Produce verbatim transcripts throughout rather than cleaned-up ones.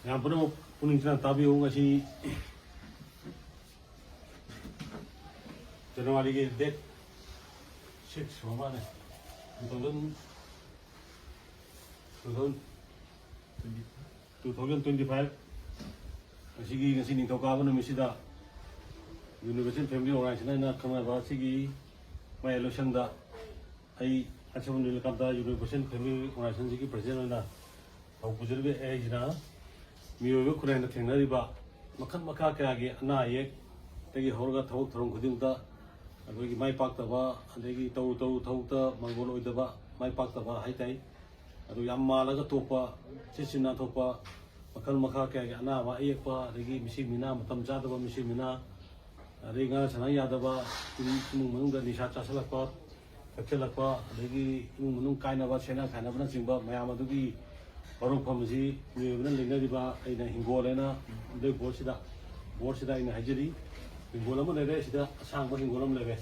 ꯃꯌꯥꯝ ꯄꯨꯝꯅꯃꯛ ꯄꯨꯛꯅꯤꯡ ꯆꯪꯅ ꯇꯥꯕꯤꯌꯨ꯫ ꯉꯁꯤ ꯖꯅꯋꯥꯔꯤꯒꯤ ꯗꯦꯠ ꯁꯤꯛꯁ ꯑꯣꯏꯔ ꯃꯥꯜꯂꯦ, two thousand, two thousand, two thousand twenty five. ꯉꯁꯤꯒꯤ, ꯉꯁꯤ ꯅꯤꯡꯊꯧꯀꯥꯕ ꯅꯨꯃꯤꯠꯁꯤꯗ ꯌꯨꯅꯤꯚꯔꯁꯦꯜ ꯐꯦꯃꯤꯂꯤ ꯑꯣꯔꯒꯅꯥꯏꯖꯦꯁꯟ ꯍꯥꯏꯅ ꯈꯪꯅꯕ ꯑꯁꯤꯒꯤ ꯃꯌꯥꯏ ꯂꯣꯏꯁꯪꯗ ꯑꯩ ꯑꯆꯧꯕ ꯅꯤꯂꯀꯥꯟꯇ ꯌꯨꯅꯤꯚꯔꯁꯦꯜ ꯐꯦꯃꯤꯂꯤ ꯑꯣꯔꯒꯅꯥꯏꯖꯦꯁꯟꯁꯤꯒꯤ ꯄ꯭ꯔꯁꯤꯗꯦꯟ ꯑꯣꯏꯅ ꯊꯧ ꯄꯨꯖꯔꯤꯕ ꯑꯩꯁꯤꯅ ꯃꯤꯑꯣꯏꯕ ꯈꯨꯟꯅꯥꯏꯅ ꯊꯦꯡꯅꯔꯤꯕ ꯃꯈꯜ ꯃꯈꯥ ꯀꯌꯥꯒꯤ ꯑꯅꯥ ꯑꯌꯦꯛꯇꯒꯤ ꯍꯧꯔꯒ ꯊꯕꯛ ꯊꯧꯔꯝ ꯈꯨꯗꯤꯡꯃꯛꯇ ꯑꯩꯈꯣꯏꯒꯤ ꯃꯥꯏ ꯄꯥꯛꯇꯕ, ꯑꯗꯒꯤ ꯇꯧꯔꯨ ꯇꯧꯔꯨ ꯊꯕꯛꯇ ꯃꯪꯒꯣꯜ ꯑꯣꯏꯗꯕ, ꯃꯥꯏ ꯄꯥꯛꯇꯕ ꯍꯥꯏꯇꯥꯔꯦ꯫ ꯑꯗꯨ ꯌꯥꯝ ꯃꯥꯜꯂꯒ ꯇꯣꯛꯄ, ꯁꯤꯠ ꯁꯤꯠ ꯅꯥꯟꯊꯣꯛꯄ, ꯃꯈꯜ ꯃꯈꯥ ꯀꯌꯥꯒꯤ ꯑꯅꯥꯕ ꯑꯌꯦꯛꯄ, ꯑꯗꯒꯤ ꯃꯤꯁꯤ ꯃꯤꯅꯥ ꯃꯇꯝ ꯆꯥꯗꯕ ꯃꯤꯁꯤ ꯃꯤꯅꯥ, ꯑꯗꯩ ꯉꯥ ꯁꯥꯟꯅ ꯌꯥꯗꯕ, ꯏꯃꯨꯡ ꯏꯃꯨꯡ ꯃꯅꯨꯡꯗ ꯅꯤꯁꯥ ꯆꯥꯁꯤꯜꯂꯛꯄ, ꯊꯛꯆꯤꯜꯂꯛꯄ, ꯑꯗꯒꯤ ꯏꯃꯨꯡ ꯃꯅꯨꯡ ꯀꯥꯏꯅꯕ, ꯁꯦꯟꯅ ꯈꯥꯏꯅꯕꯅꯆꯤꯡꯕ ꯃꯌꯥꯝ ꯑꯗꯨꯒꯤ ꯍꯧꯔꯛꯐꯝ ꯑꯁꯤ ꯃꯤꯑꯣꯏꯕꯅ ꯂꯩꯅꯔꯤꯕ ꯑꯩꯅ ꯍꯤꯡꯒꯣꯜ ꯍꯥꯏꯅ ꯂꯩ ꯕꯣꯔꯗꯁꯤꯗ, ꯕꯣꯔꯗꯁꯤꯗ ꯑꯩꯅ ꯍꯥꯏꯖꯔꯤ꯫ ꯍꯤꯡꯒꯣꯜ ꯑꯃ ꯂꯩꯔꯦ, ꯁꯤꯗ ꯑꯁꯥꯡꯕ ꯍꯤꯡꯒꯣꯜ ꯑꯃ ꯂꯩꯔꯦ꯫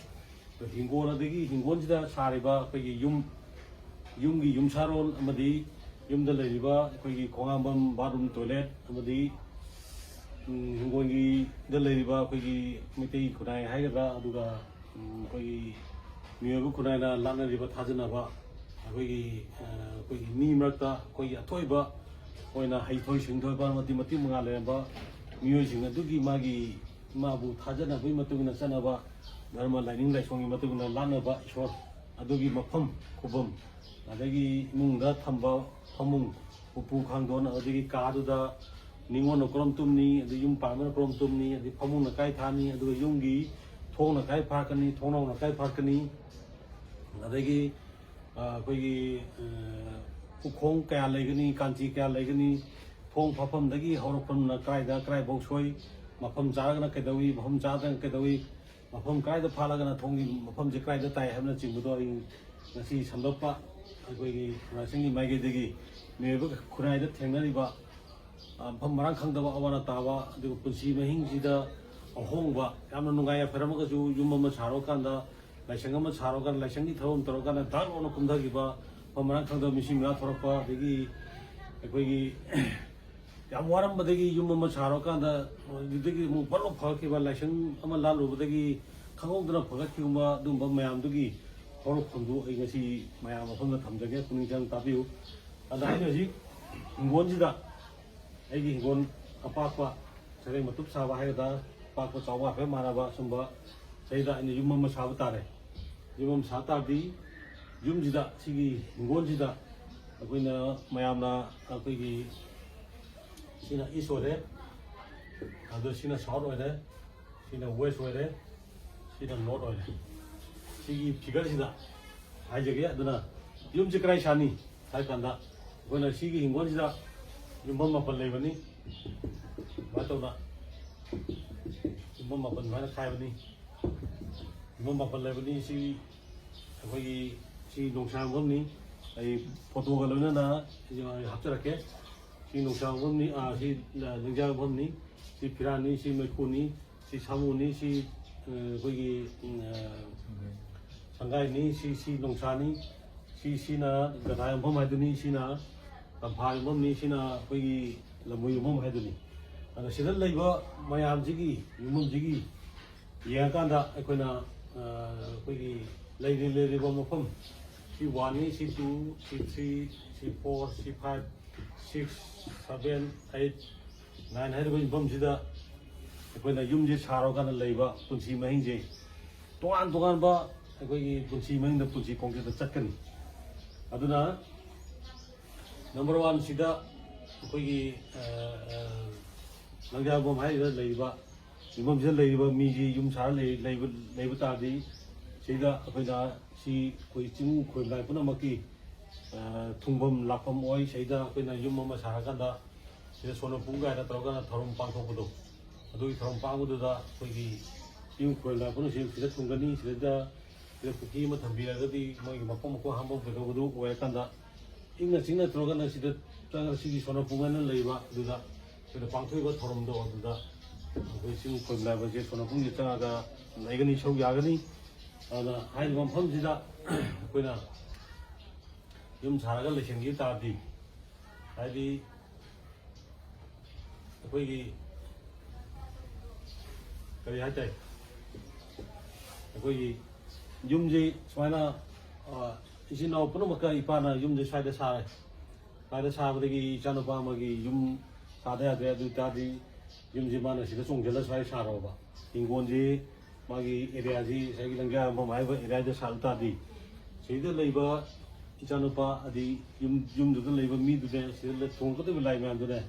ꯑꯗꯣ ꯍꯤꯡꯒꯣꯜ ꯑꯗꯒꯤ ꯍꯤꯡꯒꯣꯜꯁꯤꯗ ꯁꯥꯔꯤꯕ ꯑꯩꯈꯣꯏꯒꯤ ꯌꯨꯝ, ꯌꯨꯝꯒꯤ ꯌꯨꯝꯁꯥꯔꯣꯜ ꯑꯃꯗꯤ ꯌꯨꯝꯗ ꯂꯩꯔꯤꯕ ꯑꯩꯈꯣꯏꯒꯤ ꯈꯣꯡ ꯍꯥꯝꯐꯝ, ꯕꯥꯠꯔꯨꯝ, ꯇꯣꯏꯂꯦꯠ ꯑꯃꯗꯤ, ꯎꯝ, ꯍꯤꯡꯒꯣꯜꯒꯤꯗ ꯂꯩꯔꯤꯕ ꯑꯩꯈꯣꯏꯒꯤ ꯃꯩꯇꯩ ꯈꯨꯟꯅꯥꯏ ꯍꯥꯏꯒꯗ꯭ꯔꯥ, ꯑꯗꯨꯒ, ꯎꯝ, ꯑꯩꯈꯣꯏꯒꯤ ꯃꯤꯑꯣꯏꯕ ꯈꯨꯟꯅꯥꯏꯅ ꯂꯥꯠꯅꯔꯤꯕ ꯊꯥꯖꯅꯕ ꯑꯩꯈꯣꯏꯒꯤ, ꯑ, ꯑꯩꯈꯣꯏꯒꯤ ꯃꯤ ꯃꯔꯛꯇ ꯑꯩꯈꯣꯏꯒꯤ ꯑꯊꯣꯏꯕ ꯑꯣꯏꯅ ꯍꯩꯊꯣꯏ ꯁꯤꯡꯊꯣꯏꯕ ꯑꯃꯗꯤ ꯃꯇꯤꯛ ꯃꯉꯥ ꯂꯩꯔꯝꯕ ꯃꯤꯑꯣꯏꯁꯤꯡ ꯑꯗꯨꯒꯤ ꯃꯥꯒꯤ ꯃꯥꯕꯨ ꯊꯥꯖꯅꯕꯒꯤ ꯃꯇꯨꯡ ꯏꯟꯅ ꯆꯠꯅꯕ ꯙꯔꯃ ꯂꯥꯏꯅꯤꯡ ꯂꯥꯏꯁꯣꯟꯒꯤ ꯃꯇꯨꯡ ꯏꯟꯅ ꯂꯥꯠꯅꯕ ꯏꯁꯣꯔ ꯑꯗꯨꯒꯤ ꯃꯐꯝ ꯈꯨꯕꯝ, ꯑꯗꯒꯤ ꯏꯃꯨꯡꯗ ꯊꯝꯕ ꯐꯃꯨꯡ, ꯎꯄꯨ ꯀꯥꯡꯊꯣꯟ, ꯑꯗꯒꯤ ꯀꯥꯗꯨꯗ ꯅꯤꯉꯣꯜꯅ ꯀꯔꯝ ꯇꯨꯝꯅꯤ, ꯑꯗꯩ ꯌꯨꯝ ꯄꯥꯟꯕꯅ ꯀꯔꯝ ꯇꯨꯝꯅꯤ, ꯑꯗꯩ ꯐꯃꯨꯡꯅ ꯀꯥꯏ ꯊꯥꯅꯤ, ꯑꯗꯨꯒ ꯌꯨꯝꯒꯤ ꯊꯣꯡꯅ ꯀꯥꯏ ꯐꯥꯔꯛꯀꯅꯤ, ꯊꯣꯡꯅꯥꯎꯅ ꯀꯥꯏ ꯐꯥꯔꯛꯀꯅꯤ, ꯑꯗꯒꯤ, ꯑ, ꯑꯩꯈꯣꯏꯒꯤ, ꯑ, ꯎꯈꯣꯡ ꯀꯌꯥ ꯂꯩꯒꯅꯤ, ꯀꯥꯟꯆꯤ ꯀꯌꯥ ꯂꯩꯒꯅꯤ, ꯊꯣꯡ ꯐꯥꯐꯝꯗꯒꯤ ꯍꯧꯔꯛꯐꯝꯅ ꯀꯗꯥꯏꯗ, ꯀꯗꯥꯏꯐꯥꯎ ꯁꯣꯏ, ꯃꯐꯝ ꯆꯥꯔꯒꯅ ꯀꯩꯗꯧꯏ, ꯃꯐꯝ ꯆꯥꯗ꯭ꯔꯒꯅ ꯀꯩꯗꯧꯏ, ꯃꯐꯝ ꯀꯗꯥꯏꯗ ꯐꯥꯜꯂꯒꯅ ꯊꯣꯡꯒꯤ ꯃꯐꯝꯁꯦ ꯀꯗꯥꯏꯗ ꯇꯥꯏ ꯍꯥꯏꯕꯅꯆꯤꯡꯕꯗꯣ ꯑꯩ ꯉꯁꯤ ꯁꯝꯂꯞꯄ ꯑꯩꯈꯣꯏꯒꯤ ꯈꯨꯟꯅꯥꯏꯁꯤꯡꯒꯤ ꯃꯥꯏꯀꯩꯗꯒꯤ ꯃꯤꯑꯣꯏꯕ ꯈꯨꯟꯅꯥꯏꯗ ꯊꯦꯡꯅꯔꯤꯕ, ꯑ, ꯃꯐꯝ ꯃꯔꯥꯡ ꯈꯪꯗꯕ, ꯑꯋꯥ ꯑꯅꯥ ꯇꯥꯕ, ꯑꯗꯨꯒ ꯄꯨꯟꯁꯤ ꯃꯍꯤꯡꯁꯤꯗ ꯑꯍꯣꯡꯕ, ꯌꯥꯝꯅ ꯅꯨꯡꯉꯥꯏ ꯌꯥꯏꯐꯔꯝꯃꯒꯁꯨ ꯌꯨꯝ ꯑꯃ ꯁꯥꯔꯨꯔꯀꯥꯟꯗ, ꯂꯥꯏꯁꯪ ꯑꯃ ꯁꯥꯔꯨꯔꯀꯥꯟꯗ, ꯂꯥꯏꯁꯪꯒꯤ ꯊꯕꯛ ꯑꯃ ꯇꯧꯔꯀꯥꯟꯗ ꯗꯛ ꯂꯥꯎꯅ ꯀꯨꯝꯊꯈꯤꯕ, ꯃꯐꯝ ꯃꯔꯥꯡ ꯈꯪꯗꯕ ꯃꯤꯁꯤꯡ ꯃꯌꯥꯝ ꯊꯣꯛꯂꯛꯄ, ꯑꯗꯒꯤ ꯑꯩꯈꯣꯏꯒꯤ ꯌꯥꯝ ꯋꯥꯔꯝꯕꯗꯒꯤ ꯌꯨꯝ ꯑꯃ ꯁꯥꯔꯨꯔꯀꯥꯟꯗ ꯑꯗꯨꯗꯒꯤ ꯑꯃꯨꯛ ꯄꯠꯂꯥꯎ ꯐꯒꯠꯈꯤꯕ, ꯂꯥꯏꯁꯪ ꯑꯃ ꯂꯥꯜꯂꯨꯕꯗꯒꯤ ꯈꯪꯍꯧꯗꯅ ꯐꯒꯠꯈꯤꯕ, ꯑꯗꯨꯒꯨꯝꯕ ꯃꯌꯥꯝꯗꯨꯒꯤ ꯍꯧꯔꯛꯐꯝꯗꯨ ꯑꯩ ꯉꯁꯤ ꯃꯌꯥꯝ ꯃꯐꯝꯗ ꯊꯝꯖꯒꯦ, ꯄꯨꯛꯅꯤꯡ ꯆꯪꯅ ꯇꯥꯕꯤꯌꯨ꯫ ꯑꯗ ꯑꯩꯅ ꯍꯧꯖꯤꯛ ꯍꯤꯡꯒꯣꯜꯁꯤꯗ, ꯑꯩꯒꯤ ꯍꯤꯡꯒꯣꯜ ꯑꯄꯥꯛꯄ, ꯁꯔꯦꯡ ꯃꯇꯨꯞ ꯁꯥꯕ ꯍꯥꯏꯒꯗ꯭ꯔꯥ, ꯑꯄꯥꯛꯄ ꯆꯥꯎꯕ ꯍꯥꯏꯐꯦꯠ ꯃꯥꯟꯅꯕ ꯁꯨꯝꯕ ꯁꯤꯗꯩꯗ ꯑꯩꯅ ꯌꯨꯝ ꯑꯃ ꯁꯥꯕ ꯇꯥꯔꯦ꯫ ꯌꯨꯝ ꯑꯃ ꯁꯥ ꯇꯥꯔꯗꯤ, ꯌꯨꯝꯁꯤꯗ, ꯁꯤꯒꯤ ꯍꯤꯡꯒꯣꯜꯁꯤꯗ ꯑꯩꯈꯣꯏꯅ, ꯃꯌꯥꯝꯅ, ꯑꯩꯈꯣꯏꯒꯤ, ꯁꯤꯅ ꯏꯁ ꯑꯣꯏꯔꯦ, ꯑꯗꯣ ꯁꯤꯅ ꯁꯥꯎꯠ ꯑꯣꯏꯔꯦ, ꯁꯤꯅ ꯋꯦꯁ ꯑꯣꯏꯔꯦ, ꯁꯤꯅ ꯅꯣꯔꯠ ꯑꯣꯏꯔꯦ꯫ ꯁꯤꯒꯤ ꯐꯤꯒꯔꯁꯤꯗ ꯍꯥꯏꯖꯒꯦ꯫ ꯑꯗꯨꯅ ꯌꯨꯝꯁꯦ ꯀꯗꯥꯏ ꯁꯥꯅꯤ ꯍꯥꯏ ꯀꯥꯟꯗ, ꯑꯩꯈꯣꯏꯅ ꯁꯤꯒꯤ ꯍꯤꯡꯒꯣꯜꯁꯤꯗ ꯌꯨꯝꯐꯝ ꯃꯥꯄꯟ ꯂꯩꯕꯅꯤ꯫ ꯑꯗꯨꯃꯥꯏꯅ ꯇꯧꯅ ꯌꯨꯝꯐꯝ ꯃꯥꯄꯟ ꯑꯗꯨꯃꯥꯏꯅ ꯈꯥꯏꯕꯅꯤ꯫ ꯌꯨꯝꯐꯝ ꯃꯥꯄꯟ ꯂꯩꯕꯅꯤ꯫ ꯁꯤ ꯑꯩꯈꯣꯏꯒꯤ, ꯁꯤ ꯅꯣꯡꯁꯥ ꯌꯨꯝꯐꯝꯅꯤ꯫ ꯑꯩ ꯐꯣꯇꯣꯒ ꯂꯣꯏꯅꯅ ꯍꯥꯞꯆꯔꯛꯀꯦ꯫ ꯁꯤ ꯅꯣꯡꯁꯥ ꯌꯨꯝꯐꯝꯅꯤ, ꯑꯥ, ꯁꯤ ꯅꯤꯡꯖꯥ ꯌꯨꯝꯐꯝꯅꯤ꯫ ꯁꯤ ꯐꯤꯔꯥꯟꯅꯤ, ꯁꯤ ꯃꯩꯈꯨꯅꯤ, ꯁꯤ ꯁꯥꯃꯨꯅꯤ, ꯁꯤ, ꯑ, ꯑꯩꯈꯣꯏꯒꯤ, ꯎꯝ, ꯑ, ꯁꯪꯒꯥꯏꯅꯤ, ꯁꯤ, ꯁꯤ ꯅꯣꯡꯁꯥꯅꯤ, ꯁꯤ, ꯁꯤꯅ ꯒꯙꯥ ꯌꯣꯟꯐꯝ ꯍꯥꯏꯗꯨꯅꯤ, ꯁꯤꯅ ꯇꯝꯐꯥ ꯌꯣꯟꯐꯝꯅꯤ, ꯁꯤꯅ ꯑꯩꯈꯣꯏꯒꯤ ꯂꯝꯃꯨ ꯌꯣꯟꯐꯝ ꯍꯥꯏꯗꯨꯅꯤ꯫ ꯑꯗꯣ ꯁꯤꯗ ꯂꯩꯕ ꯃꯌꯥꯝꯁꯤꯒꯤ, ꯌꯨꯝꯐꯝꯁꯤꯒꯤ ꯌꯦꯡꯉꯀꯥꯟꯗ ꯑꯩꯈꯣꯏꯅ, ꯑ, ꯑꯩꯈꯣꯏꯒꯤ ꯂꯩꯔꯤ, ꯂꯩꯔꯤꯕ ꯃꯐꯝ, ꯁꯤ ꯋꯥꯟꯅꯤ, ꯁꯤ ꯇꯨ, ꯁꯤ ꯊ꯭ꯔꯤ, ꯁꯤ ꯐꯣꯔ, ꯁꯤ five, six, seven, eight, nine ꯍꯥꯏꯔꯤꯕ ꯌꯨꯝꯐꯝꯁꯤꯗ ꯑꯩꯈꯣꯏꯅ ꯌꯨꯝꯁꯦ ꯁꯥꯔꯀꯥꯟꯗ ꯂꯩꯕ ꯄꯨꯟꯁꯤ ꯃꯍꯤꯡꯁꯦ, ꯇꯣꯉꯥꯟ ꯇꯣꯉꯥꯟꯕ ꯑꯩꯈꯣꯏꯒꯤ ꯄꯨꯟꯁꯤ ꯃꯍꯤꯡꯗ, ꯄꯨꯟꯁꯤ ꯈꯣꯡꯆꯠꯇ ꯆꯠꯀꯅꯤ꯫ ꯑꯗꯨꯅ ꯅꯝꯕꯔ ꯋꯥꯟꯁꯤꯗ ꯑꯩꯈꯣꯏꯒꯤ, ꯑ, ꯑ, ꯂꯪꯖꯥꯕꯝ ꯍꯥꯏꯔꯤꯕ ꯂꯩꯔꯤꯕ ꯌꯨꯝꯐꯝꯁꯤꯗ ꯂꯩꯔꯤꯕ ꯃꯤꯁꯤ ꯌꯨꯝ ꯁꯥꯔ ꯂꯩ-, ꯂꯩꯕ, ꯂꯩꯕ ꯇꯥꯔꯗꯤ, ꯁꯤꯗ ꯑꯩꯈꯣꯏꯅ ꯁꯤ ꯑꯩꯈꯣꯏ ꯆꯤꯡꯃꯨ ꯈꯣꯏ ꯂꯥꯏ ꯄꯨꯝꯅꯃꯛꯀꯤ, ꯑ, ꯊꯨꯡꯐꯝ ꯂꯥꯛꯐꯝ ꯑꯣꯏ꯫ ꯁꯤꯗ ꯑꯩꯈꯣꯏꯅ ꯌꯨꯝ ꯑꯃ ꯁꯥꯔꯀꯥꯟꯗ ꯁꯤꯗ ꯁꯣꯅ ꯄꯨꯡ ꯀꯥꯏꯅ ꯇꯧꯔꯒ ꯊꯧꯔꯝ ꯄꯥꯡꯊꯣꯛꯄꯗꯣ, ꯑꯗꯨꯒꯤ ꯊꯧꯔꯝ ꯄꯥꯡꯕꯗꯨꯗ ꯑꯩꯈꯣꯏꯒꯤ ꯆꯤꯡꯃꯨ ꯈꯣꯏ ꯂꯥꯏ ꯄꯨꯝꯅꯃꯛꯁꯤ ꯁꯤꯗ ꯊꯨꯡꯒꯅꯤ꯫ ꯁꯤꯗꯩꯗ ꯁꯤꯗ ꯄꯨꯈ꯭ꯔꯤ ꯑꯃ ꯊꯝꯕꯤꯔꯒꯗꯤ ꯃꯣꯏꯒꯤ ꯃꯈꯣꯡ ꯃꯈꯣꯡ ꯍꯥꯝꯐꯝ ꯀꯩꯗꯧꯕꯗꯨ ꯑꯣꯏꯔꯀꯥꯟꯗ ꯏꯪꯅ ꯆꯤꯛꯅ ꯇꯧꯔꯒꯅ ꯁꯤꯗ ꯆꯪꯉꯒ ꯁꯤꯒꯤ ꯁꯣꯅ ꯄꯨꯡ ꯍꯥꯏꯅ ꯂꯩꯕ ꯑꯗꯨꯗ ꯑꯩꯈꯣꯏꯅ ꯄꯥꯡꯊꯣꯛꯏꯕ ꯊꯧꯔꯝꯗꯣ ꯑꯗꯨꯗ ꯑꯩꯈꯣꯏ ꯆꯤꯡ ꯈꯣꯏ ꯂꯥꯏꯕꯁꯦ ꯁꯣꯅ ꯄꯨꯡꯁꯦ ꯆꯪꯉꯒ ꯂꯩꯒꯅꯤ, ꯁꯔꯨꯛ ꯌꯥꯒꯅꯤ꯫ ꯑꯗꯨꯅ ꯍꯥꯏꯔꯤꯕ ꯃꯐꯝꯁꯤꯗ ꯑꯩꯈꯣꯏꯅ ꯌꯨꯝ ꯁꯥꯔꯒ ꯂꯩꯁꯤꯟꯈꯤꯕ ꯇꯥꯔꯗꯤ, ꯍꯥꯏꯗꯤ ꯑꯩꯈꯣꯏꯒꯤ ꯀꯔꯤ ꯍꯥꯏꯇꯥꯔꯦ, ꯑꯩꯈꯣꯏꯒꯤ ꯌꯨꯝꯁꯤ ꯁꯨꯃꯥꯏꯅ, ꯑ, ꯏꯆꯤꯟ ꯏꯅꯥꯎ ꯄꯨꯝꯅꯃꯛꯀ ꯏꯄꯥꯅ ꯌꯨꯝꯁꯦ ꯁ꯭ꯋꯥꯏꯗ ꯁꯥꯔꯦ꯫ ꯁ꯭ꯋꯥꯏꯗ ꯁꯥꯕꯗꯒꯤ ꯏꯆꯥꯅꯨꯄꯥ ꯑꯃꯒꯤ ꯌꯨꯝ ꯁꯥꯗ ꯌꯥꯗ꯭ꯔꯦ꯫ ꯑꯗꯨ ꯑꯣꯏ ꯇꯥꯔꯗꯤ ꯌꯨꯝꯁꯤ ꯃꯥꯅ ꯁꯤꯗ ꯆꯣꯡꯁꯤꯜꯂ ꯁ꯭ꯋꯥꯏ ꯁꯥꯔꯣꯕ꯫ ꯍꯤꯡꯒꯣꯜꯁꯤ ꯃꯥꯒꯤ ꯑꯦꯔꯤꯌꯥꯁꯤ ꯉꯁꯥꯏꯒꯤ ꯂꯪꯖꯥ ꯌꯥꯝꯐꯝ ꯍꯥꯏꯕ ꯑꯦꯔꯤꯌꯥꯗ ꯁꯥꯕ ꯇꯥꯔꯗꯤ, ꯁꯤꯗ ꯂꯩꯕ ꯏꯆꯥꯅꯨꯄꯥ ꯑꯗꯩ ꯌꯨꯝ, ꯌꯨꯝꯗꯨꯗ ꯂꯩꯕ ꯃꯤꯗꯨꯅꯦ, ꯁꯤꯗ ꯊꯣꯡꯒꯗꯕ ꯂꯥꯏ ꯃꯌꯥꯝꯗꯨꯅꯦ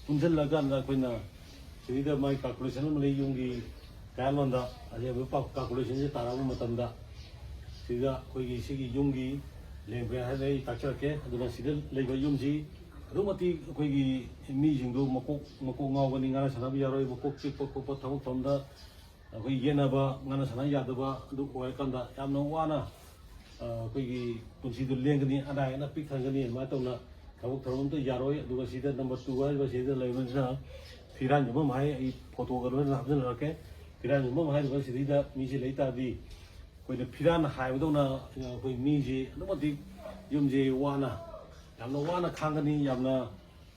ꯄꯨꯟꯁꯤꯜꯂꯀꯥꯟꯗ ꯑꯩꯈꯣꯏꯅ ꯁꯤꯗꯩꯗ ꯃꯥꯒꯤ ꯀꯥꯜꯀꯨꯂꯦꯁꯟ ꯑꯃ ꯂꯩ, ꯌꯨꯝꯒꯤ ꯀꯌꯥꯃꯜꯗ ꯑꯔꯦꯝꯕ ꯄꯥꯎ ꯀꯥꯜꯀꯨꯂꯦꯁꯟꯁꯦ ꯇꯥꯔꯛꯄ ꯃꯇꯝꯗ, ꯁꯤꯗ ꯑꯩꯈꯣꯏꯒꯤ ꯁꯤꯒꯤ ꯌꯨꯝꯒꯤ ꯂꯦꯡꯕ꯭ꯔꯦ ꯍꯥꯏꯅ ꯑꯩ ꯇꯥꯛꯆꯔꯛꯀꯦ꯫ ꯑꯗꯨꯅ ꯁꯤꯗ ꯂꯩꯕ ꯌꯨꯝꯁꯤ ꯑꯗꯨꯛ ꯃꯇꯤꯛ ꯑꯩꯈꯣꯏꯒꯤ ꯃꯤꯁꯤꯡꯗꯣ ꯃꯀꯣꯛ, ꯃꯀꯣꯛ ꯉꯥꯎꯒꯅꯤ, ꯉꯥꯅ ꯁꯥꯟꯅꯕ ꯌꯥꯔꯣꯏ, ꯃꯀꯣꯛ ꯆꯤꯛꯄ ꯈꯣꯠꯄ, ꯊꯕꯛ ꯊꯧꯔꯝꯗ ꯑꯩꯈꯣꯏ ꯌꯦꯠꯅꯕ, ꯉꯥꯅ ꯁꯥꯟꯅ ꯌꯥꯗꯕ ꯑꯗꯨ ꯑꯣꯏꯔꯀꯥꯟꯗ ꯌꯥꯝꯅ ꯋꯥꯅ, ꯑ, ꯑꯩꯈꯣꯏꯒꯤ ꯄꯨꯟꯁꯤꯗꯣ ꯂꯦꯡꯒꯅꯤ, ꯑꯅꯥ ꯑꯌꯦꯛꯅ ꯄꯤꯛ ꯊꯟꯒꯅꯤ꯫ ꯑꯗꯨꯃꯥꯏꯅ ꯇꯧꯅ ꯊꯕꯛ ꯊꯧꯔꯝ ꯑꯝꯇ ꯌꯥꯔꯣꯏ꯫ ꯑꯗꯨꯒ ꯁꯤꯗ ꯅꯝꯕꯔ ꯇꯨ ꯍꯥꯏꯔꯤꯕ ꯁꯤꯗ ꯂꯩꯕꯁꯤꯅ ꯐꯤꯔꯥꯟ ꯌꯨꯝꯐꯝ ꯍꯥꯏ, ꯑꯩ ꯐꯣꯇꯣꯒ ꯂꯣꯏꯅ ꯍꯥꯞꯆꯤꯟꯖꯔꯛꯀꯦ꯫ ꯐꯤꯔꯥꯟ ꯌꯨꯝꯐꯝ ꯍꯥꯏꯔꯤꯕ ꯁꯤꯗꯩꯗ ꯃꯤꯁꯤ ꯂꯩ ꯇꯥꯔꯗꯤ, ꯑꯩꯈꯣꯏꯅ ꯐꯤꯔꯥꯟ ꯍꯥꯏꯕꯗꯧꯅ ꯑꯩꯈꯣꯏ ꯃꯤꯁꯤ ꯑꯗꯨꯛ ꯃꯇꯤꯛ ꯌꯨꯝꯁꯤ ꯋꯥꯅ, ꯌꯥꯝꯅ ꯋꯥꯅ ꯈꯥꯡꯒꯅꯤ, ꯌꯥꯝꯅ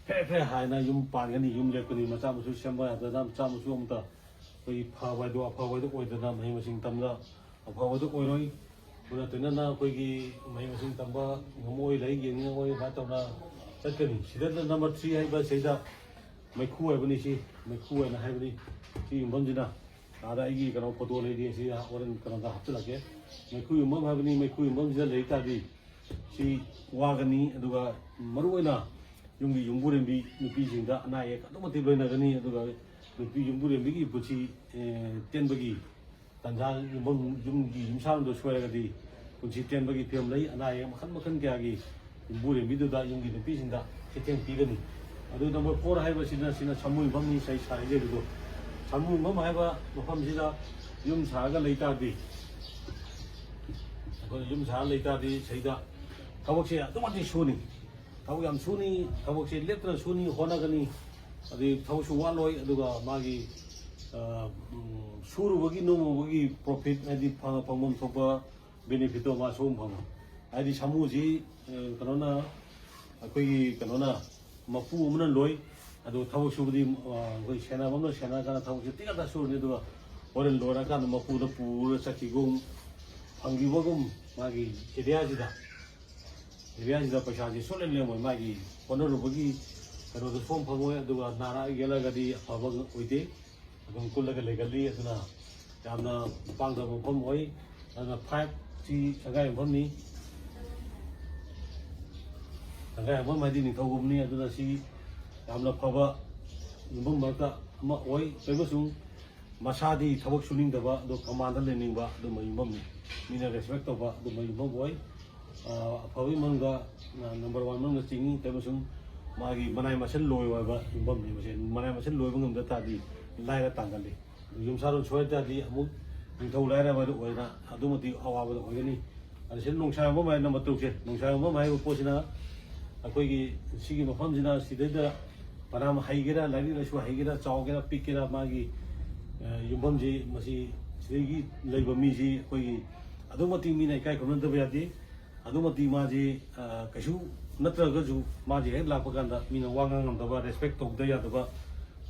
ꯐꯦ ꯐꯦ ꯍꯥꯏꯅ ꯌꯨꯝ ꯄꯥꯟꯒꯅꯤ, ꯌꯨꯝ ꯂꯦꯞꯀꯅꯤ, ꯃꯆꯥ ꯃꯁꯨ ꯁꯦꯝꯕ ꯌꯥꯗꯅ, ꯃꯆꯥ ꯃꯁꯨ ꯑꯃꯇ ꯑꯩꯈꯣꯏꯒꯤ ꯐꯕ ꯍꯥꯏꯗꯣ ꯑꯐꯕ ꯍꯥꯏꯗꯣ ꯑꯣꯏꯗꯅ, ꯃꯍꯩ ꯃꯁꯤꯡ ꯇꯝꯗ ꯑꯐꯕꯗꯣ ꯑꯣꯏꯔꯣꯏ꯫ ꯑꯗꯨꯅ ꯇꯣꯏꯅꯅ ꯑꯩꯈꯣꯏꯒꯤ ꯃꯍꯩ ꯃꯁꯤꯡ ꯇꯝꯕ ꯉꯝꯃꯛꯑꯣꯏ, ꯂꯥꯏꯔꯤꯛ ꯌꯦꯡꯅꯤꯡꯉꯛꯑꯣꯏ, ꯑꯗꯨꯃꯥꯏꯅ ꯇꯧꯅ ꯆꯠꯀꯅꯤ꯫ ꯁꯤꯗ ꯅꯝꯕꯔ ꯊ꯭ꯔꯤ ꯍꯥꯏꯕ ꯁꯤꯗ ꯃꯩꯈꯨ ꯍꯥꯏꯕꯅꯤ, ꯁꯤ ꯃꯩꯈꯨ ꯍꯥꯏꯅ ꯍꯥꯏꯕꯅꯤ꯫ ꯁꯤ ꯌꯨꯝꯐꯝꯁꯤꯅ ꯑꯥꯗ ꯑꯩꯒꯤ ꯀꯩꯅꯣ ꯐꯣꯇꯣ ꯂꯩꯔꯤ, ꯁꯤ ꯍꯣꯔꯦꯟ ꯀꯩꯅꯣꯗ ꯍꯥꯞꯆꯤꯜꯂꯛꯀꯦ꯫ ꯃꯩꯈꯨ ꯌꯨꯝꯐꯝ ꯍꯥꯏꯕꯅꯤ, ꯃꯩꯈꯨ ꯌꯨꯝꯐꯝꯁꯤꯗ ꯂꯩ ꯇꯥꯔꯗꯤ ꯁꯤ ꯋꯥꯒꯅꯤ꯫ ꯑꯗꯨꯒ ꯃꯔꯨꯑꯣꯏꯅ ꯌꯨꯝꯒꯤ ꯌꯨꯝꯕꯨꯔꯦꯝꯕꯤ ꯅꯨꯄꯤꯁꯤꯡꯗ ꯑꯅꯥ ꯑꯌꯦꯛ ꯑꯗꯨꯛ ꯃꯇꯤꯛ ꯂꯣꯏꯅꯒꯅꯤ꯫ ꯑꯗꯨꯒ ꯅꯨꯄꯤ ꯌꯨꯝꯕꯨꯔꯦꯝꯕꯤꯒꯤ ꯄꯨꯟꯁꯤ, ꯑꯦ, ꯇꯦꯟꯕꯒꯤ ꯇꯟꯖꯥ, ꯌꯨꯝꯐꯝ, ꯌꯨꯝꯒꯤ ꯌꯨꯝꯁꯥꯔꯣꯟꯗꯣ ꯁꯣꯏꯔꯒꯗꯤ ꯄꯨꯟꯁꯤ ꯇꯦꯟꯕꯒꯤ ꯐꯤꯕꯝ ꯂꯩ꯫ ꯑꯅꯥ ꯑꯌꯦꯛ ꯃꯈꯜ ꯃꯈꯜ ꯀꯌꯥꯒꯤ ꯌꯨꯝꯕꯨꯔꯦꯝꯕꯤꯗꯨꯗ, ꯌꯨꯝꯒꯤ ꯅꯨꯄꯤꯁꯤꯡꯗ ꯆꯩꯊꯦꯡ ꯄꯤꯒꯅꯤ꯫ ꯑꯗꯨ ꯅꯝꯕꯔ ꯐꯣꯔ ꯍꯥꯏꯕꯁꯤꯅ, ꯁꯤꯅ ꯁꯥꯃꯨ ꯌꯨꯝꯐꯝꯅꯤ, ꯉꯁꯥꯏ ꯁꯥꯔꯤꯁꯦ ꯑꯗꯨꯗꯣ꯫ ꯁꯥꯃꯨ ꯌꯨꯝꯐꯝ ꯍꯥꯏꯕ ꯃꯐꯝꯁꯤꯗ ꯌꯨꯝ ꯁꯥꯔꯒ ꯂꯩ ꯇꯥꯔꯗꯤ, ꯑꯩꯈꯣꯏꯅ ꯌꯨꯝ ꯁꯥꯔ ꯂꯩ ꯇꯥꯔꯗꯤ ꯁꯤꯗ ꯊꯕꯛꯁꯦ ꯑꯗꯨꯛ ꯃꯇꯤꯛ ꯁꯨꯅꯤ꯫ ꯊꯕꯛ ꯌꯥꯝ ꯁꯨꯅꯤ, ꯊꯕꯛꯁꯦ ꯂꯦꯞꯇꯅ ꯁꯨꯅꯤ, ꯍꯣꯠꯅꯒꯅꯤ꯫ ꯑꯗꯩ ꯊꯕꯛꯁꯨ ꯋꯥꯠꯂꯣꯏ꯫ ꯑꯗꯨꯒ ꯃꯥꯒꯤ, ꯑ, ꯎꯝ, ꯁꯨꯔꯨꯕꯒꯤ ꯅꯣꯡꯃꯒꯤ ꯄ꯭ꯔꯣꯐꯤꯠ, ꯍꯥꯏꯗꯤ ꯐꯪ-, ꯐꯪꯐꯝ ꯊꯣꯛꯄ ꯕꯦꯅꯤꯐꯤꯠꯇꯣ ꯃꯥ ꯁꯨꯝ ꯐꯪꯉꯣꯏ꯫ ꯍꯥꯏꯗꯤ ꯁꯥꯃꯨꯁꯤ, ꯑ, ꯀꯩꯅꯣꯅ, ꯑꯩꯈꯣꯏꯒꯤ ꯀꯩꯅꯣꯅ, ꯃꯄꯨ ꯑꯃꯅ ꯂꯣꯏ꯫ ꯑꯗꯨꯒ ꯊꯕꯛ ꯁꯨꯕꯗꯤ, ꯑ, ꯑꯩꯈꯣꯏ ꯁꯦꯟꯅꯕ ꯑꯃꯅ ꯁꯦꯟꯅꯔꯀꯥꯟꯗ ꯊꯕꯛꯁꯦ ꯇꯤꯛ ꯉꯥꯛꯇ ꯁꯨꯔꯅꯤ꯫ ꯑꯗꯨꯒ ꯍꯣꯔꯦꯟ ꯂꯣꯏꯔꯀꯥꯟꯗ ꯃꯄꯨꯗ ꯄꯨꯔ ꯆꯠꯈꯤꯒꯨꯝ, ꯐꯪꯈꯤꯕꯒꯨꯝ, ꯃꯥꯒꯤ ꯑꯦꯔꯤꯌꯥꯁꯤꯗ, ꯑꯦꯔꯤꯌꯥꯁꯤꯗ ꯄꯩꯁꯥꯁꯦ ꯁꯨꯡꯂꯦꯝ ꯂꯦꯝꯃꯣꯏ꯫ ꯃꯥꯒꯤ ꯍꯣꯠꯅꯔꯨꯕꯒꯤ ꯀꯩꯅꯣꯗꯣ ꯁꯨꯡꯐꯪ ꯐꯪꯉꯣꯏ꯫ ꯑꯗꯨꯒ ꯅꯥꯔꯛ ꯌꯦꯛꯂꯒꯗꯤ ꯑꯐꯕ ꯑꯣꯏꯗꯦ꯫ ꯑꯗꯨꯝ ꯀꯨꯜꯂꯒ ꯂꯩꯒꯜꯂꯤ꯫ ꯑꯗꯨꯅ ꯌꯥꯝꯅ ꯄꯥꯡꯗꯕ ꯃꯐꯝ ꯑꯣꯏ꯫ ꯑꯗꯨꯅ ꯐꯥꯏꯚꯁꯤ ꯁꯪꯒꯥꯏ ꯃꯐꯝꯅꯤ꯫ ꯁꯪꯒꯥꯏ ꯃꯐꯝ ꯍꯥꯏꯗꯤ ꯅꯤꯡꯊꯧꯒꯨꯝꯅꯤ꯫ ꯑꯗꯨꯅ ꯁꯤ ꯌꯥꯝꯅ ꯐꯕ ꯌꯨꯝꯐꯝ ꯃꯔꯛꯇ ꯑꯃ ꯑꯣꯏ꯫ ꯑꯃꯁꯨꯡ ꯃꯁꯥꯗꯤ ꯊꯕꯛ ꯁꯨꯅꯤꯡꯗꯕ, ꯑꯗꯣ ꯀꯃꯥꯟꯗ ꯂꯩꯅꯤꯡꯕ ꯑꯗꯨꯝꯕ ꯌꯨꯝꯐꯝꯅꯤ꯫ ꯃꯤꯅ ꯔꯦꯁꯄꯦꯛ ꯇꯧꯕ ꯑꯗꯨꯝꯕ ꯌꯨꯝꯐꯝ ꯑꯣꯏ꯫ ꯑ, ꯑꯐꯕꯒꯤ ꯃꯅꯨꯡꯗ, ꯑ, ꯅꯝꯕꯔ ꯋꯥꯟ ꯃꯅꯨꯡꯗ ꯆꯤꯡꯏ꯫ ꯑꯃꯁꯨꯡ ꯃꯥꯒꯤ ꯃꯅꯥꯏ ꯃꯁꯤꯟ ꯂꯣꯏꯕ ꯍꯥꯏꯕ ꯌꯨꯝꯐꯝꯅꯤ ꯃꯁꯦ꯫ ꯃꯅꯥꯏ ꯃꯁꯤꯟ ꯂꯣꯏꯕ ꯉꯝꯗ ꯇꯥꯔꯗꯤ ꯂꯥꯏꯔ ꯇꯥꯡꯒꯜꯂꯤ꯫ ꯑꯗꯨ ꯌꯨꯝꯁꯥꯔꯣꯟ ꯁꯣꯏ ꯇꯥꯔꯗꯤ ꯑꯃꯨꯛ ꯅꯤꯡꯊꯧ ꯂꯥꯏꯔꯕ ꯑꯗꯨ ꯑꯣꯏꯅ ꯑꯗꯨꯛꯀꯤ ꯃꯇꯤꯛ ꯑꯋꯥꯕꯗ ꯑꯣꯏꯒꯅꯤ꯫ ꯑꯗ ꯁꯤꯗ ꯅꯣꯡꯁꯥ ꯌꯨꯝꯐꯝ ꯍꯥꯏ ꯅꯝꯕꯔ ꯇꯔꯨꯛꯁꯦ, ꯅꯣꯡꯁꯥ ꯌꯨꯝꯐꯝ ꯍꯥꯏꯔꯤꯕ ꯄꯣꯠꯁꯤꯅ ꯑꯩꯈꯣꯏꯒꯤ ꯁꯤꯒꯤ ꯃꯐꯝꯁꯤꯅ ꯁꯤꯗꯩꯗ ꯐꯅꯌꯥꯝ ꯍꯩꯒꯦꯔꯥ, ꯂꯥꯏꯔꯤꯛ ꯂꯥꯏꯁꯨ ꯍꯩꯒꯦꯔꯥ, ꯆꯥꯎꯒꯦꯔꯥ, ꯄꯤꯛꯀꯦꯔꯥ, ꯃꯥꯒꯤ, ꯑ, ꯌꯨꯝꯐꯝꯁꯤ ꯃꯁꯤ ꯁꯤꯗꯒꯤ ꯂꯩꯕ ꯃꯤꯁꯤ ꯑꯩꯈꯣꯏꯒꯤ ꯑꯗꯨꯛꯀꯤ ꯃꯇꯤꯛ ꯃꯤꯅ ꯏꯀꯥꯏ ꯈꯨꯝꯅꯗꯕ ꯌꯥꯗꯦ꯫ ꯑꯗꯨꯛꯀꯤ ꯃꯇꯤꯛ ꯃꯥꯁꯤ, ꯑ, ꯀꯩꯁꯨ ꯅꯠꯇ꯭ꯔꯒꯁꯨ ꯃꯥꯁꯤ ꯍꯦꯛ ꯂꯥꯛꯄ ꯀꯥꯟꯗ ꯃꯤꯅ ꯋꯥ ꯉꯥꯡ ꯉꯝꯗꯕ, ꯔꯦꯁꯄꯦꯛ ꯇꯧꯗ ꯌꯥꯗꯕ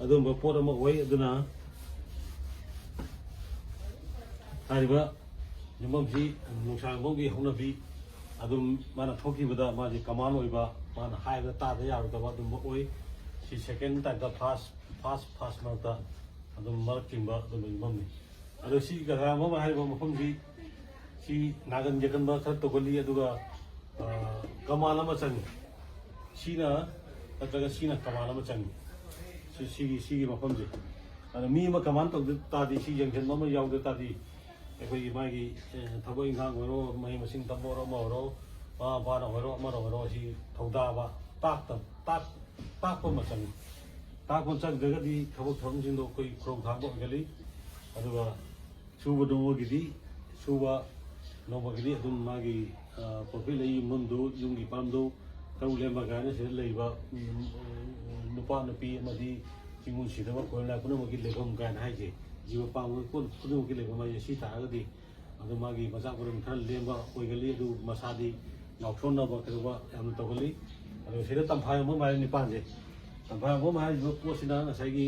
ꯑꯗꯨꯒꯨꯝꯕ ꯄꯣꯠ ꯑꯃ ꯑꯣꯏ꯫ ꯑꯗꯨꯅ ꯍꯥꯏꯔꯤꯕ ꯌꯨꯝꯐꯝꯁꯤ ꯅꯣꯡꯁꯥ ꯌꯨꯝꯐꯝꯒꯤ ꯍꯧꯅꯕꯤ ꯑꯗꯨꯝ ꯃꯥꯅ ꯊꯣꯛꯈꯤꯕꯗ ꯃꯥꯁꯤ ꯀꯃꯥꯟ ꯑꯣꯏꯕ, ꯃꯥꯅ ꯍꯥꯏꯕꯗ ꯇꯥꯗ ꯌꯥꯔꯣꯏꯗꯕ ꯑꯗꯨꯝꯕ ꯑꯣꯏ꯫ ꯁꯤ ꯁꯦꯀꯦꯟ ꯇꯥꯏꯞꯇ ꯐꯥꯔꯁ, ꯐꯥꯔꯁ, ꯐꯥꯔꯁ ꯃꯔꯛꯇ ꯑꯗꯨꯝ ꯃꯔꯛ ꯆꯤꯡꯕ ꯑꯗꯨꯝꯕ ꯌꯨꯝꯐꯝꯅꯤ꯫ ꯑꯗꯣ ꯁꯤ ꯀꯗꯥ ꯑꯃ ꯍꯥꯏꯔꯤꯕ ꯃꯐꯝꯁꯤ ꯁꯤ ꯅꯥꯒꯟ ꯌꯦꯀꯟꯕ ꯈꯔ ꯇꯧꯒꯜꯂꯤ꯫ ꯑꯗꯨꯒ, ꯑ, ꯀꯃꯥꯟ ꯑꯃ ꯆꯪꯉꯤ꯫ ꯁꯤꯅ ꯅꯠꯇ꯭ꯔꯒ ꯁꯤꯅ ꯀꯃꯥꯟ ꯑꯃ ꯆꯪꯉꯤ꯫ ꯁꯤ, ꯁꯤꯒꯤ, ꯁꯤꯒꯤ ꯃꯐꯝꯁꯦ꯫ ꯑꯗ ꯃꯤ ꯑꯃ ꯀꯃꯥꯟ ꯇꯧꯗ ꯇꯥꯔꯗꯤ, ꯁꯤ ꯌꯦꯡꯁꯤꯟꯕ ꯑꯃ ꯌꯥꯎꯗ ꯇꯥꯔꯗꯤ, ꯑꯩꯈꯣꯏꯒꯤ ꯃꯥꯒꯤ, ꯑ, ꯊꯕꯛ ꯏꯪꯈꯥꯡ ꯑꯣꯏꯔꯣ, ꯃꯍꯩ ꯃꯁꯤꯡ ꯇꯝꯕ ꯑꯣꯏꯔꯣ, ꯑꯃ ꯑꯣꯏꯔꯣ, ꯃꯃꯥ ꯃꯄꯥꯅ ꯑꯣꯏꯔꯣ, ꯑꯃꯅ ꯑꯣꯏꯔꯣ, ꯁꯤ ꯊꯧꯗꯥꯕ, ꯇꯥꯛꯇ-, ꯇꯥꯛ-, ꯇꯥꯛꯄ ꯑꯃ ꯆꯪꯉꯤ꯫ ꯇꯥꯛꯄ ꯆꯪꯗ꯭ꯔꯒꯗꯤ ꯊꯕꯛ ꯊꯧꯔꯝꯁꯤꯡꯗꯣ ꯑꯩꯈꯣꯏ ꯈꯨꯗꯣꯡꯊꯥꯕ ꯑꯣꯏꯒꯜꯂꯤ꯫ ꯑꯗꯨꯒ ꯁꯨꯕ ꯅꯣꯝꯕꯒꯤꯗꯤ, ꯁꯨꯕ ꯅꯣꯝꯕꯒꯤꯗꯤ ꯑꯗꯨꯝ ꯃꯥꯒꯤ, ꯑ, ꯄ꯭ꯔꯣꯐꯤꯠ ꯂꯩ ꯌꯨꯝꯐꯝꯗꯨ, ꯌꯨꯝꯒꯤ ꯄꯥꯝꯗꯨ, ꯇꯔꯨꯛ ꯂꯦꯝꯕ ꯀꯥꯏꯅ ꯁꯤꯗ ꯂꯩꯕ, ꯎꯝ, ꯎꯝ, ꯅꯨꯄꯥ ꯅꯨꯄꯤ ꯑꯃꯗꯤ ꯆꯤꯡꯉꯨ ꯁꯤꯗꯕ ꯈꯣꯏ ꯂꯥꯏ ꯄꯨꯝꯅꯃꯛꯀꯤ ꯂꯩꯐꯝ ꯀꯥꯏꯅ ꯍꯥꯏꯁꯦ, ꯖꯤꯕ ꯄꯥꯟꯕ ꯄꯣꯠ ꯈꯨꯗꯤꯡꯃꯛꯀꯤ ꯂꯩꯐꯝ ꯍꯥꯏꯁꯦ ꯁꯤ ꯇꯥꯔꯒꯗꯤ, ꯑꯗꯨ ꯃꯥꯒꯤ ꯃꯆꯥ ꯃꯔꯨꯝ ꯈꯔ ꯂꯦꯝꯕ ꯑꯣꯏꯒꯜꯂꯤ꯫ ꯑꯗꯨ ꯃꯁꯥꯗꯤ ꯉꯥꯎꯁꯣꯟꯅꯕ ꯀꯩꯗꯧꯕ ꯌꯥꯝꯅ ꯇꯧꯒꯜꯂꯤ꯫ ꯑꯗꯨ ꯁꯤꯗ ꯇꯝꯐꯥ ꯌꯣꯟꯐꯝ ꯍꯥꯏꯔꯤꯕ ꯅꯤꯄꯥꯟꯁꯦ, ꯇꯝꯐꯥ ꯌꯣꯟꯐꯝ ꯍꯥꯏꯔꯤꯕ ꯄꯣꯠꯁꯤꯅ ꯉꯁꯥꯏꯒꯤ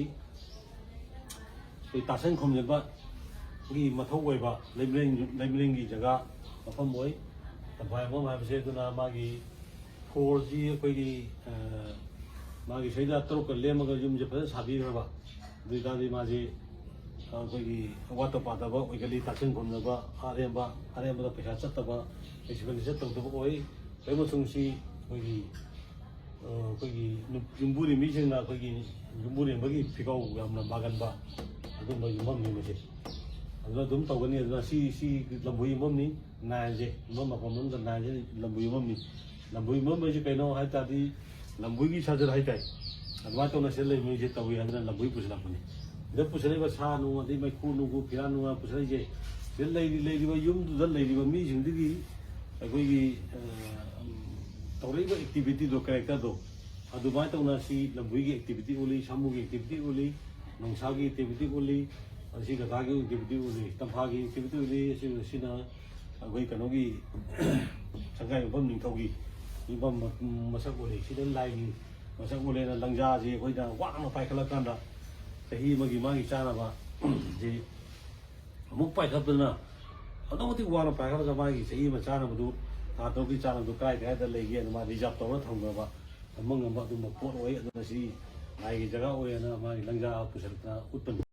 ꯑꯩꯈꯣꯏ ꯇꯥꯁꯟ ꯈꯣꯝꯖꯤꯟꯕꯒꯤ ꯃꯊꯧ ꯑꯣꯏꯕ ꯂꯩꯃꯔꯦꯟ-, ꯂꯩꯃꯔꯦꯟꯒꯤ ꯖꯒꯥ ꯃꯐꯝ ꯑꯣꯏ꯫ ꯇꯝꯐꯥ ꯌꯣꯟꯐꯝ ꯍꯥꯏꯕꯁꯦ ꯑꯗꯨꯅ ꯃꯥꯒꯤ ꯐ꯭ꯂꯣꯔꯁꯤ ꯑꯩꯈꯣꯏꯒꯤ, ꯑ, ꯃꯥꯒꯤ ꯁꯤꯗ ꯇꯔꯨꯛꯀ ꯂꯦꯝꯃꯒ ꯌꯨꯝꯁꯦ ꯐꯖꯅ ꯁꯥꯕꯤꯈ꯭ꯔꯕ, ꯑꯗꯨ ꯑꯣꯏꯇꯥꯔꯗꯤ ꯃꯥꯁꯤ ꯑꯩꯈꯣꯏꯒꯤ ꯑꯋꯥꯠꯄ ꯄꯥꯗꯕ ꯑꯣꯏꯒꯜꯂꯤ, ꯇꯥꯁꯤꯟ ꯈꯣꯝꯅꯕ, ꯑꯔꯦꯝꯕ, ꯑꯔꯦꯝꯕꯗ ꯄꯩꯁꯥ ꯆꯠꯇꯕ, ꯑꯦꯛꯁꯄꯦꯟꯗꯤꯆꯔ ꯇꯧꯗꯕ ꯑꯣꯏ꯫ ꯑꯗꯨ ꯑꯃꯁꯨꯡ ꯁꯤ ꯑꯩꯈꯣꯏꯒꯤ, ꯑ, ꯑꯩꯈꯣꯏꯒꯤ ꯅꯨ-, ꯌꯨꯝꯕꯨꯔꯦꯝꯕꯤꯁꯤꯡꯅ ꯑꯩꯈꯣꯏꯒꯤ ꯌꯨꯝꯕꯨꯔꯦꯝꯕꯒꯤ ꯐꯤꯒꯥꯎ ꯌꯥꯝꯅ ꯃꯥꯒꯟꯕ ꯑꯗꯨꯝꯕ ꯌꯨꯝꯐꯝꯅꯤ ꯃꯁꯤ꯫ ꯑꯗꯨꯅ ꯑꯗꯨꯝ ꯇꯧꯒꯅꯤ꯫ ꯑꯗꯨꯅ ꯁꯤ, ꯁꯤ ꯂꯝꯕꯣꯏ ꯌꯨꯝꯐꯝꯅꯤ꯫ ꯅꯥꯏꯟꯁꯦ, ꯌꯨꯝꯐꯝ ꯃꯐꯝ ꯑꯃꯗ ꯅꯥꯏꯟꯁꯦ ꯂꯝꯕꯣꯏ ꯌꯨꯝꯐꯝꯅꯤ꯫ ꯂꯝꯕꯣꯏ ꯌꯨꯝꯐꯝ ꯍꯥꯏꯁꯦ ꯀꯩꯅꯣ ꯍꯥꯏ ꯇꯥꯔꯗꯤ, ꯂꯝꯕꯣꯏꯒꯤ ꯁꯥꯖꯟ ꯍꯥꯏꯇꯥꯔꯦ꯫ ꯑꯗꯨꯃꯥꯏꯅ ꯇꯧꯅ ꯁꯤꯗ ꯂꯩꯕ ꯃꯤꯁꯦ ꯇꯧꯏ ꯍꯥꯏꯗꯅ ꯂꯝꯕꯣꯏ ꯄꯨꯁꯤꯜꯂꯛꯄꯅꯤ꯫ ꯁꯤꯗ ꯄꯨꯁꯤꯜꯂꯛꯏꯕ ꯁꯥ ꯅꯨꯡ, ꯑꯗꯩ ꯃꯩꯈꯨ ꯅꯨꯡꯈꯨ, ꯐꯤꯔꯥ ꯅꯨꯡꯉꯥ ꯄꯨꯁꯤꯜꯂꯛꯏꯁꯦ, ꯁꯤꯗ ꯂꯩꯔꯤ-, ꯂꯩꯔꯤꯕ ꯌꯨꯝꯗꯨꯗ ꯂꯩꯔꯤꯕ ꯃꯤꯁꯤꯡꯗꯨꯒꯤ ꯑꯩꯈꯣꯏꯒꯤ, ꯑ, ꯎꯝ, ꯇꯧꯔꯛꯏꯕ ꯑꯦꯛꯇꯤꯚꯤꯇꯤꯗꯣ, ꯀꯦꯔꯦꯛꯇꯔꯗꯣ, ꯑꯗꯨꯃꯥꯏꯅ ꯇꯧꯅ ꯁꯤ ꯂꯝꯕꯣꯏꯒꯤ ꯑꯦꯛꯇꯤꯚꯤꯇꯤ ꯎꯠꯂꯤ, ꯁꯥꯃꯨꯒꯤ ꯑꯦꯛꯇꯤꯚꯤꯇꯤ ꯎꯠꯂꯤ, ꯅꯣꯡꯁꯥꯒꯤ ꯑꯦꯛꯇꯤꯚꯤꯇꯤ ꯎꯠꯂꯤ, ꯑꯁꯤ ꯒꯙꯥꯒꯤ ꯑꯦꯛꯇꯤꯚꯤꯇꯤ ꯎꯠꯂꯤ, ꯇꯝꯐꯥꯒꯤ ꯑꯦꯛꯇꯤꯚꯤꯇꯤ ꯎꯠꯂꯤ꯫ ꯑꯁꯤ, ꯑꯁꯤꯅ ꯑꯩꯈꯣꯏ ꯀꯩꯅꯣꯒꯤ ꯁꯪꯒꯥꯏ ꯌꯨꯝꯐꯝ ꯅꯤꯡꯊꯧꯒꯤ ꯌꯨꯝꯐꯝ ꯃ-, ꯃꯁꯛ ꯎꯠꯂꯤ꯫ ꯁꯤꯗ ꯂꯥꯏꯒꯤ ꯃꯁꯛ ꯎꯠꯂꯦꯅ ꯂꯪꯖꯥꯁꯤ ꯑꯩꯈꯣꯏꯅ ꯋꯥꯡꯅ ꯄꯥꯏꯈꯠꯂꯀꯥꯟꯗ ꯆꯍꯤ ꯑꯃꯒꯤ ꯃꯥꯒꯤ ꯆꯥꯅꯕ ꯁꯤ ꯑꯃꯨꯛ ꯄꯥꯏꯈꯠꯇꯅ ꯑꯗꯨꯛꯀꯤ ꯃꯇꯤꯛ ꯋꯥꯡꯅ ꯄꯥꯏꯈꯠꯂꯒ ꯃꯥꯒꯤ ꯆꯍꯤ ꯑꯃ ꯆꯥꯅꯕꯗꯨ, ꯊꯥ ꯇꯔꯨꯛꯀꯤ ꯆꯥꯅꯕꯗꯨ ꯀꯗꯥꯏ ꯀꯗꯥꯏꯗ ꯂꯩꯒꯦꯅ ꯃꯥ ꯔꯤꯖꯥꯕ ꯇꯧꯔ ꯊꯝꯈ꯭ꯔꯕ, ꯊꯝꯕ ꯉꯝꯕ ꯑꯗꯨꯝꯕ ꯄꯣꯠ ꯑꯣꯏ꯫ ꯑꯗꯨꯅ ꯁꯤ ꯂꯥꯏꯒꯤ ꯖꯒꯥ ꯑꯣꯏꯌꯦꯅ ꯃꯥꯒꯤ ꯂꯪꯖꯥ ꯄꯨꯁꯜꯂꯛꯇꯅ ꯎꯠꯄꯅꯤ꯫